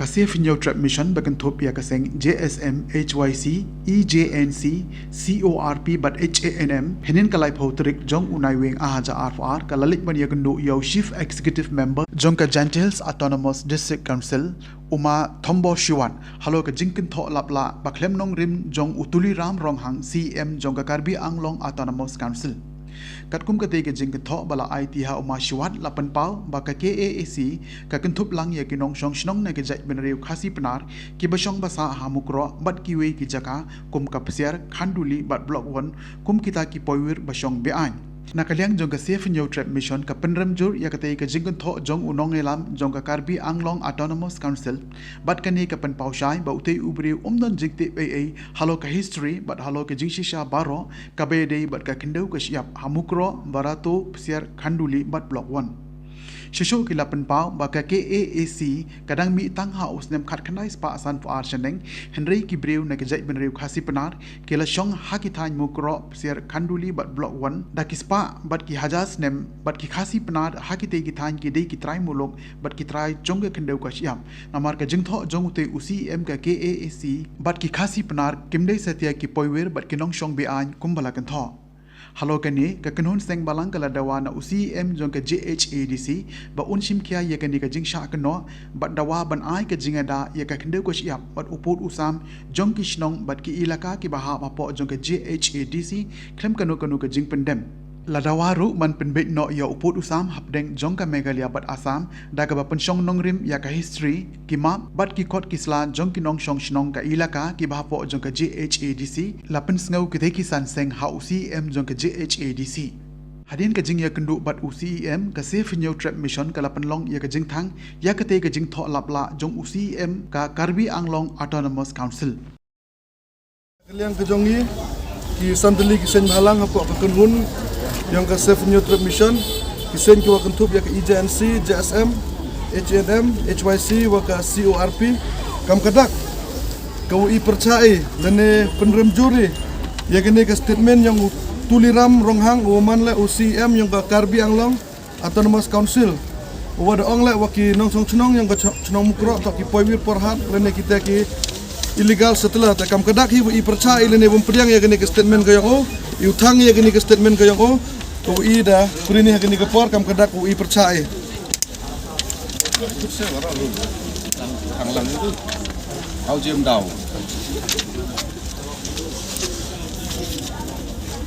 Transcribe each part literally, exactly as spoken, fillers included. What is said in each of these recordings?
Ka Save Hynñiewtrep Mission ba kynthup ïa ka seng J S M, H Y C, E J N C, C O R P bad H A N M, hynnin ka laiphew tarik jong u Naiwieng ar hajar arphew ar ka la leit ban ïakynduh ïa u Chief Executive Member jong ka Jaintia Hills Autonomous District Council, u Ma Thombor Shiwat, halor ka jingkynthoh laplah ba khlem nongrim jong u Tuliram Ronghang, C E M jong ka Karbi Anglong Autonomous Council. Katkum katei ka jingkynthoh ba la aiti ha u Ma Shiwat, la pynpaw ba ka K A A C ka kynthup lang ïa ki nongshong shnong na ka jaitbynriew Khasi Pnar kiba shong ba sah ha Mukroh bad kiwei ki jaka kum ka Psiar, Khanduli bad Block One kum kita ki poiwir ba shong be-aiñ. Na ka liang jong ka Save Hynñiewtrep Mission ka pynrem jur ïa katei ka jingkynthoh jong u nongïalam jong ka Karbi Anglong Autonomous Council, bad kane ka pynpaw shai ba utei u briew um don jingtip ei ei halor ka history bad halor ka jingshisha baroh kaba ïadei bad ka khyndew ka shyiap ha Mukroh, Barato, Psiar, Khanduli bad Block One. Shuh shuh ki la pynpaw ba ka K A A C ka dang mih tang ha u snem khatkhyndai spah sanphew ar shaneng, hynrei ki briew na ka jaitbynriew Khasi Pnar ki la shong ha ki thaiñ Mukroh, Psiar, Khanduli bad Block One da ki spah bad ki hajar snem, bad ki Khasi Pnar ha kitei ki thaiñ ki dei ki trai muluk bad ki trai jong ka khyndew ka shyiap. Namar ka jingthoh jong utei u C E M ka K A A C bad ki Khasi Pnar kim dei satia ki poiwir bad ki nongshong be-aiñ kumba la kynthoh. Halor kane, ka kynhun seng balang ka la dawa na u C E M jong ka J H A D C ba un shim khia ïa kane ka jingshah kynnoh bad dawa ban ai ka jingada ïa ka khyndew ka shyiap bad u pud u sam jong ki shnong bad ki ilaka kiba hap hapoh jong ka J H A D C khlem kano kano ka jingpyndem. La dawa ruh ban pynbeit noh ïa u pud u sam hapdeng jong ka Meghalaya bad Assam da kaba pynshong nongrim ïa ka history, ki map bad ki kot ki sla jong ki nongshong shnong ka ilaka kiba hapoh jong ka J H A D C, la pynsngew kitei ki san seng ha u C E M jong ka J H A D C. Hadien ka jingïakynduh bad u C E M, ka Save Hynñiewtrep Mission ka la pynlong ïa ka jingthang ïa katei ka jingthoh laplah jong u C E M ka Karbi Anglong Autonomous Council. Ka liang ka jong ngi, ki san tylli ki seng bhalang hapoh ka kynhun jong ka Save Hynñiewtrep Mission, ki seng kiwa kynthup ïa ka E J N C, J S M, H A N M, H Y C wa ka C O R P, kam ka dak ka wa i pyrchah i lane pynrem jur i ïa kane ka statement jong u Tuliram Ronghang, u man leh u C E M jong ka Karbi Anglong Autonomous Council, u wa da ong leh wa ki nongshong shnong jong ka shnong Mukroh toh ki poiwir porhat lane kita ki illegal settler. Te kam ka dak hi wa i pyrchah i lane wa ym pdiang ïa kane ka statement ka jong u, i u thang ïa kane ka statement ka jong u, ka wa i da kurini ha kane ka por, kam ka dak wa i pyrchah i.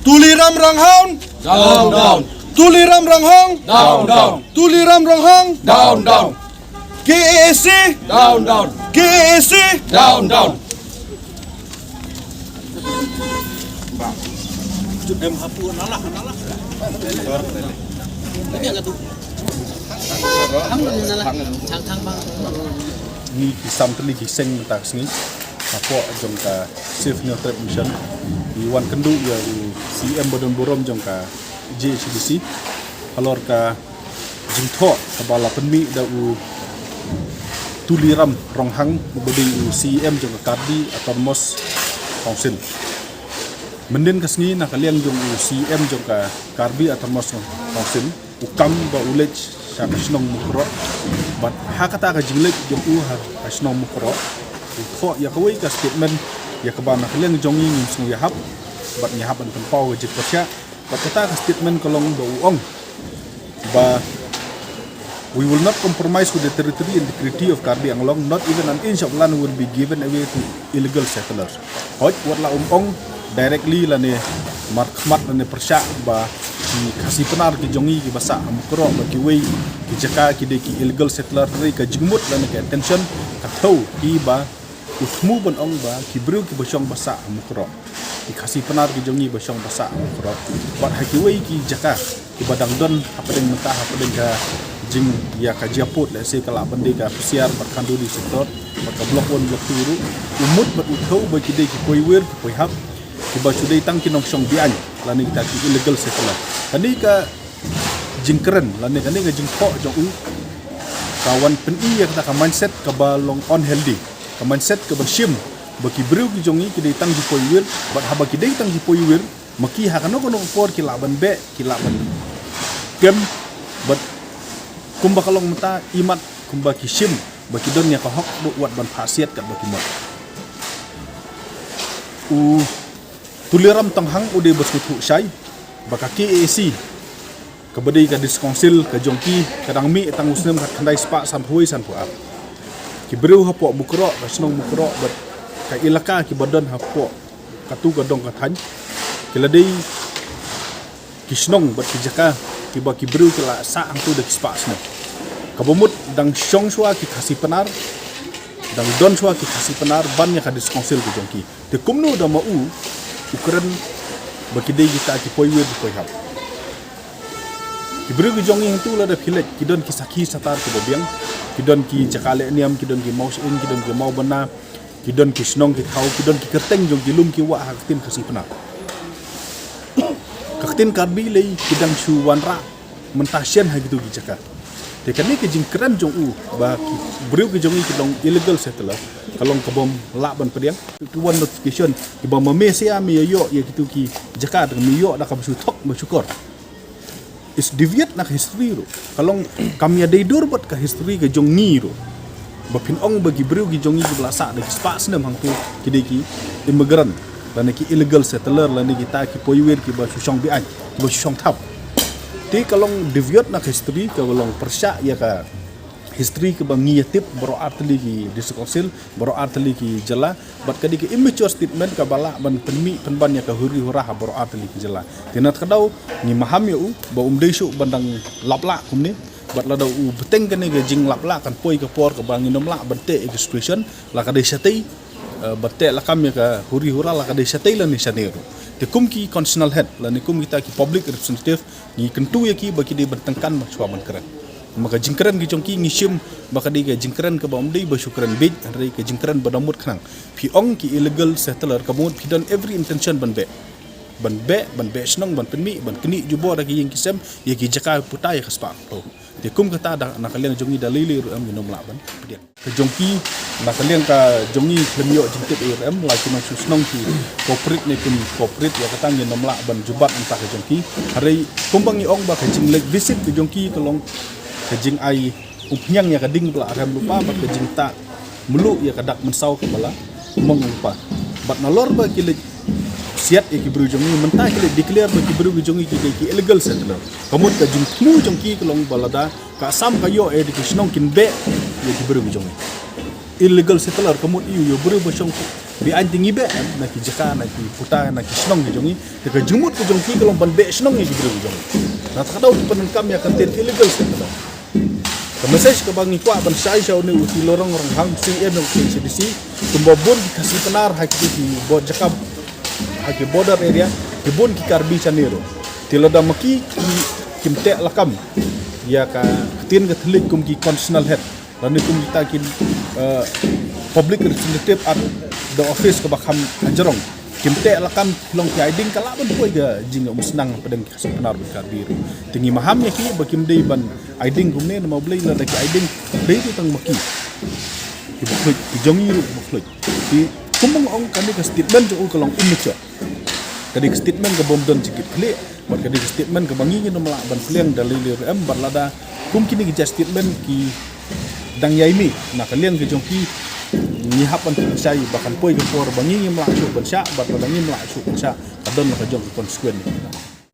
Tuliram Ronghang. Down, down. Tuliram Ronghang. Down, down. Tuliram Ronghang. Down, down. K A A C. Down, down. K A A C. Down, down. Ngi ki san tylli ki seng mynta ka sngi hapoh jong ka Save Hynñiewtrep Mission, ngi wan kynduh ïa u C E M ba don burom jong ka J H A D C halor ka jingthoh kaba la pynmih da u Tuliram Ronghang, uba dei u C E M jong ka Karbi Autonomous Council. Mynnin ka sngi, na ka liang jong u C E M jong ka Karbi Autonomous Council, u kam ba u leit sha ka shnong Mukroh. Bad ha kata ka jingleit jong u ha ka shnong Mukroh, u thoh ïa kawei ka statement ïa kaba na ka liang jong ngi ngim sngewïahap, bad ngi hap ban pynpaw ka jingpyrshah. Bad kata ka statement ka long ba u ong ba, "We will not compromise with the territory and integrity of Karbi Anglong, not even an inch of land will be given away to illegal settlers." Hooid, wat la um ong directly lane markhmat lane pyrshah ba ki Khasi Pnar ki jong ngi kiba sah ha Mukroh bad kiwei ki jaka ki dei ki illegal settler, hynrei ka jingmut lane ka intention ka thew hi ba u thmu ban ong ba ki briew kiba shong ba sah ha Mukroh, ki Khasi Pnar ki jong ngi ba shong ba sah ha Mukroh, bad ha kiwei ki jaka kiba dang don hapdeng mynta, hapdeng ka jingïa ka jia pud, lehse ka lah ban dei ka Psiar bad Khanduli sector bad ka Block One, Block Two ruh, u mut bad u thew ba ki dei ki poiwir ki poihap, kiba shu dei tang ki nongshong beaiñ lane kita ki illegal settler. Kane ka jingkren lane kane ka jingthoh jong u ka wan pyni ïa kata ka mindset kaba long unhealthy, ka mindset kaba shim ba ki briew ki jong ngi ki dei tang ki poiwir, bad haba ki dei tang ki poiwir, ma ki ha kano kano ka por ki lah ban beh, ki lah ban kem, bad kumba ka long mynta, imat kumba ki shim ba ki don ïa ka hok ruh wat ban phah siat katba ki mut. U Tuliram Tonghang u dei ba sngewthuh shai ba ka K A A C, kaba dei ka District Council ka jong ki, ka dang mih tang u snem khatkhyndai spah sanphew wei sanphew ar. Ki briew hapoh Mukroh, ka shnong Mukroh bad ka ilaka kiba don hapoh katu ka dong ka thaiñ, ki la dei ki shnong bad ki jaka kiba ki briew ki la sah hangtu da ki spah snem. Kaba mut dang shong shuwa ki Khasi Pnar, dang don shuwa ki Khasi Pnar ban ïa ka District Council ka jong ki. Te kumno da ma u u kren ba ki dei kita ki poiwir ki poihap? Ki briew ki jong ngi hangtu lada phi leit, ki don ki sakhi satar kiba biang, ki don ki jaka leh niam, ki don ki mawshyieng, ki don ki mawbynna, ki don ki shnong ki thaw, ki don ki kyrteng jong ki lum ki wah ha ka ktien Khasi Pnar. Ka ktien Karbi lei ki dang shu wanrah mynta shen ha kitu ki jaka. Te kane ka jingkren jong u ba ki briew ki jong ngi ki long illegal settler, ka long ka bym lah ban pdiang. Ki wan notification kiba ma me sia me ïoh ïa kitu ki jaka, da me ïoh da kaba shu thok ba shukor. Is deviate na ka history ruh. Ka long kam ïadei dur bad ka history ka jong ngi ruh. Ba phin ong ba ki briew ki jong ngi kiba la sah da ki spah snem hangtu ki dei ki immigrant, lane ki illegal settler, lane kita ki poiwir kiba shu shong beaiñ, kiba shu shong thap. Te ka long deviate na ka history, ka long pyrshah ïa ka history kaba ngi ïa tip baroh artylli ki District Council, baroh artylli ki jylla, bad ka dei ka immature statement kaba lah ban pynmih pynban ïa ka huri hura ha baroh artylli ki jylla. Te na kata ka daw ngi maham ïa u ba um dei shuh ban dang lap lah kumne, bad lada u bteng kane ka jinglap lah kan poi ka por kaba ngin ym lah ban teh ïa ka situation, la ka dei shatei, eh, ban teh lakam ïa ka huri hura, la ka dei shatei lane shane ruh. Te kum ki constitutional head lane kum kita ki public representative, ngi kyntu ïa ki ba ki dei ban tyngkan ba shuwa ban kren. Ma ka jingkren ki jong ki ngi shim ba ka dei ka jingkren kaba ym dei ba shu kren bieit, hynrei ka jingkren ba da mut khnang. Phi ong ki illegal settler, ka mut phi don every intention ban beh, ban beh, ban beh shnong, ban pynmih, ban knieh jubor ha ki ïing ki sem, ïa ki jaka puta, ïa ka spah. Te kum kata da na ka liang jong ngi da lei lei ruh em ngin ym lah ban pdiang. Ka jong ki, na ka liang ka jong ngi khlem ïoh jingtip ïa em, la ki nongshong shnong ki cooperate ne kin cooperate, ïa kata ngin ym lah ban jubab mynta ka jong ki. Hynrei kumba ngi ong ba ka jingleit visit ka jong ki ka long ka jingai umphniang ïa ka ding ba la rem lypa bad ka jingtah mluh ïa ka dak mynsaw kaba la mong lypa. Bad nalor ba ki leit siat ïa ki briew jong ngi, mynta ki leit declare ba ki briew ki jong ngi ki dei ki illegal settler. Ka mut ka jingthmu jong ki ka long ba lada ka Assam ka ïoh ïa ki shnong kin beh ïa ki briew ki jong ngi. Illegal settler ka mut ïa u briew ba shong beaiñ te ngi beh na ki jaka, na ki puta, na ki shnong ki jong ngi. Te ka jingmut ka jong ki ka long ban beh shnong ïa ki briew ki jong ngi. Na kata ka daw ki pyndonkam ïa ka ktien illegal settler. Ka message kaba ngi kwah ban shai sha une u Tuliram Tonghang, C E M jong ka K H A D C, kumba bun ki Khasi Pnar ha ki, ki bor jaka, ha ki border area, ki bun ki Karbi shane ruh. Te lada ma ki, ki, kim teh lakam ïa ka ktien ka thylliej kum ki constitutional head, lane kum kita ki, eh, public representative at the office kaba kham hajrong. Kim teh lakam, long ki ai ding, ka lah ban poi ka jingumsnang hapdeng ki Khasi Pnar bad Karbi ruh. Te ngi maham ïa ki ba kim dei ban ai ding kumne, namar balei lada ki ai ding dei tu tang ma ki, kiba khluit, ki jong ngi ruh kiba khluit. Te kumba nga ong, kane ka statement jong u ka long immature. Ka dei ka statement kaba ym don jingkitkhlieh, bad ka dei ka statement kaba ngi ngin ym lah ban pdiang da lei lei ruh em. Bad lada kum kine ki jait statement ki dang ïai mih na ka liang ka jong ki, ngi hap ban pynshai ba kan poi ka por ba ngi ngim lah shuh ban shah, bad lada ngim lah shuh ban shah, ka don la ka jong ka consequence.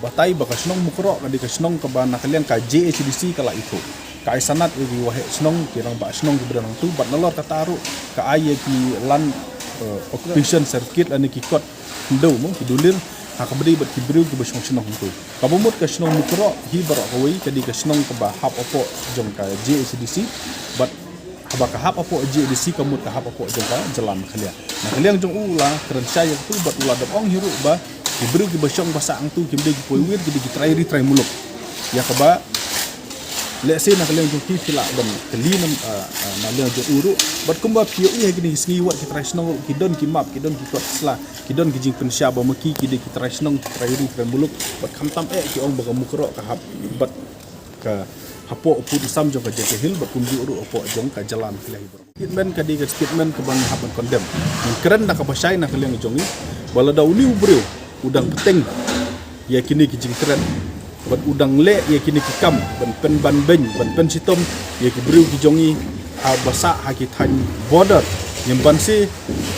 Batai ba ka shnong Mukroh ka dei ka shnong kaba na ka liang ka J H A D C ka la ithuh. Ka ai sanad ïa ki waheh shnong, ki rangbah shnong kiba don hangtu, bad nalor kata ruh ka ai ïa ki land, eh, occupation certificate lane ki kot khyndew mo, ki dulir, ha kaba dei bad ki briew kiba shong shnong hangtu. Kaba mut ka shnong Mukroh hi baroh kawei ka dei ka shnong kaba hap hapoh jong ka J H A D C, bad haba ka hap hapoh J H A D C ka mut ka hap hapoh jong ka jylla Meghalaya. Na ka liang jong u la kren shai ïa katu bad u la dep ong hi ruh ba ki briew kiba shong ba sah hangtu kim dei ki poiwir, ki dei ki trai ri trai muluk. Ïa kaba lehse na ka liang jong ki phi lah ban kylli na, ah, ah, na liang jong u ruh. Bad kumba phi ïohi ha kine ki sngi wat ki trai shnong ruh ki don ki map, ki don ki kot sla, ki don ki jingpynshai ba ma ki ki dei ki trai shnong, ki trai ri trai muluk. Bad khamtam eh ki ong ba ka Mukroh ka hap bad ka hapoh u pud u sam jong ka Jaintia Hills bad kumjuh ruh hapoh jong ka jylla Meghalaya hi baroh. Statement ka dei ka statement kaba ngi hap ban condemn. Ngi kren da kaba shai na ka liang jong ngi ba lada une u briew u dang bteng ïa kine ki jingkren bad u dang leh ïa kine ki kam ban pynban beiñ, ban pynshitom ïa ki briew ki jong ngi, ha ba sah ha ki thaiñ border. Ngim banse,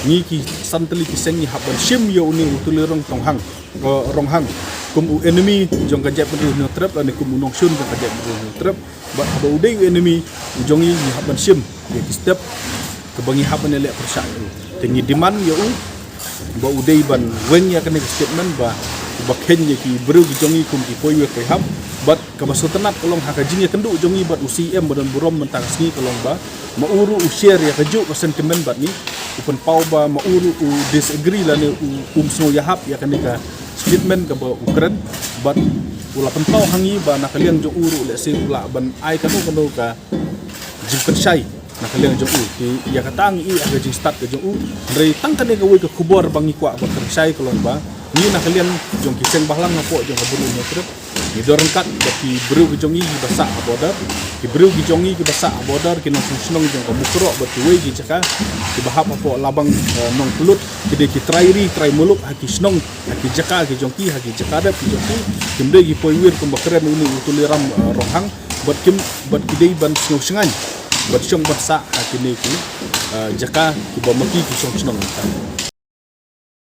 ngi ki san tylli ki seng ngi hap ban shim ïa une u Tuliram Ronghang, eh, Ronghang kum u enemy jong ka jaitbynriew Hynñiewtrep lane kum u nongshun jong ka jaitbynriew Hynñiewtrep. Bad haba u dei u enemy u jong ngi, ngi hap ban shim ïa ki step kaba ngi hap ban leh pyrshah ïa u. Te ngi demand ïa u ba u dei ban weng ïa kane ka statement ba, ba kheiñ ïa ki briew ki jong ngi kum ki poiwir poihap. Bad kaba sngewtynnat ka long ha ka jingïakynduh jong ngi bad u C M ba don burom mynta ka sngi ka long ba ma u ruh u share ïa kajuh ka sentiment bad ngi, u pynpaw ba ma u ruh u disagree lane u um sngew ïahap ïa kane ka statement kaba u kren. Bad u la pynpaw ha ngi ba na ka liang jong u ruh lehse u lah ban ai kano kano ka jingpynshai na ka liang jong u. Te ïa kata ngi ïohi ha ka jingstad ka jong u. Hynrei tang kane kawei ka khubor ba ngi kwah ban pynshai ka long ba ngi na ka liang jong ki seng bhalang hapoh jong ka bynriew Hynñiewtrep, ngi don ryngkat bad ki briew ki jong ngi kiba sah ha border. Ki briew ki jong ngi kiba sah ha border, ki nongshong shnong jong ka Mukroh bad kiwei ki jaka kiba hap hapoh Labang, eh, Nongpynlut, ki dei ki trai ri trai muluk ha ki shnong, ha ki jaka ki jong ki, ha ki jaka dep ki jong ki. Kim dei ki poiwir kumba kren une u Tuliram, eh, Ronghang. Bad kim, bad ki dei ban sngew shngaiñ ban shong ban sah ha kine ki, eh, jaka kiba ma ki ki shong shnong mynta.